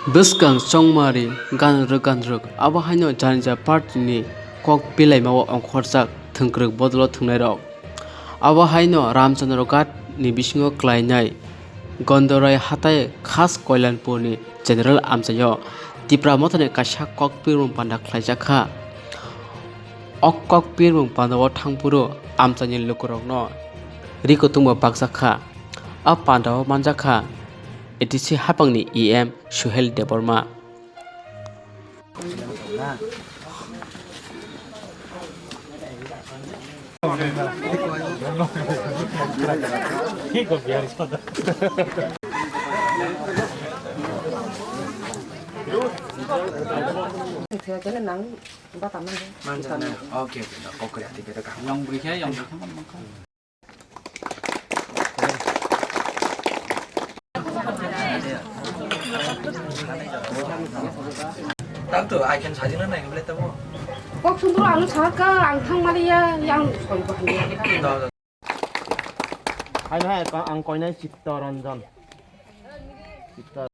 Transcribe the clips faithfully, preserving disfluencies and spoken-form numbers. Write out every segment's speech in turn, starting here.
Bwskang chongmari ganrwk ganrwk, abo haino janija party ni kok bilaima o ongkhorjak thwngkwrwk bodolo thwngnairok. Abo haino Ramchandra Ghat ni bisingo klainai Gondorai hatai khas Koilanpur ni general amchaio Tipra Motha ni kaisa kok birmung panda khlaijakha. O kok birmung panda o thangphuru amchaini lukurokno ri kutung bo bakjakha. A panda o manjakha A D C hapangni E M Suhel Debbarma. Yang beri saya, yang beri saya. Tang tu, I can sajina na, boleh tahu. Kok sundro anu saka, ang thang mali ya, yang soi bahani ya. Hai, hai, ang koinai Chitta Ranjan. Chitta.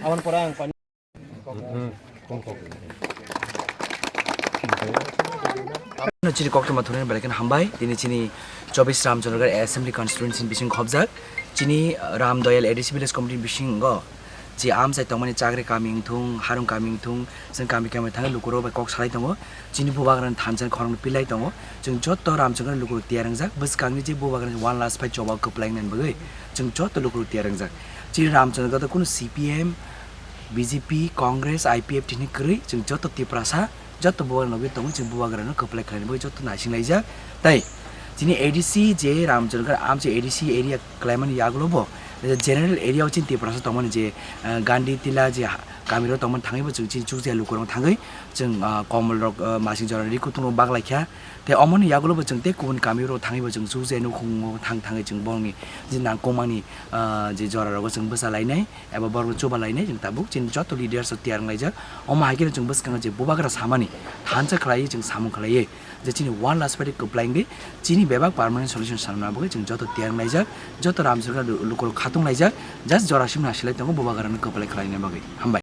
Aboni pore ang koinai. Chini koktwma thunani belai kheno hambai. Tini chini chobis Ramchandragarh Assembly Constituency bising khobjak. Chini Ram Doyal A D C Village Committee bisingo je amchai tongmani chakri kami wngthung, harung kami wngthung, chwng kami kami thangwi lukurok bai kok salai tongo. Chini bubagrani thansa khorang pilai tongo. Chwng joto Ramchandragarh lukurok tiyar wngjak. Bwskangni je bubagrani one last fight choba kwplai wngnani bagwi chwng joto lukurok tiyar wngjak. Chini Ramchandragarh kunu C P M, B J P, Congress, I P F T ni kwrwi chwng joto Tiprasa, joto bubagra nugwi tongo, chwng bubagrano kwplai khlaini bagwi joto naising laijak. Tai chini A D C je Ramchandragarh amchai A D C area kwlaimani yagulo bo, je general area o chini Tiprasa tongmani je, ah, Gandhi Tila je ha-, kamiro tongmani thangwi bo chwng chini chukjaya lukurok thangwi chwng, ah, komol rok, ah, masing jora ri kutung rok baglai kha. Tei omoni yagulo bo chwng tei kubun kamiro thangwi bo chwng chukjaya nukhungo thang thangwi chwng bongni je nangkukmani, ah, je jora rogo chwng bwsa lainai. Eba borok chuba lainai chwng tabuk chini joto leaders rok tiyar wnglaijak. Omo hai kheno chwng bwskango je bubagra samani thansa khlaiwi chwng samung khlaiwi je chini one last fight kwplai wngwi chini bebak permanent solution sanna bagwi chwng joto tiyar wnglaijak, joto Ramchandragarh lu-, lukurok khatung laijak, just jora simi nasilai tongo bubagrano kwplai khlaina bagwi. Hambai.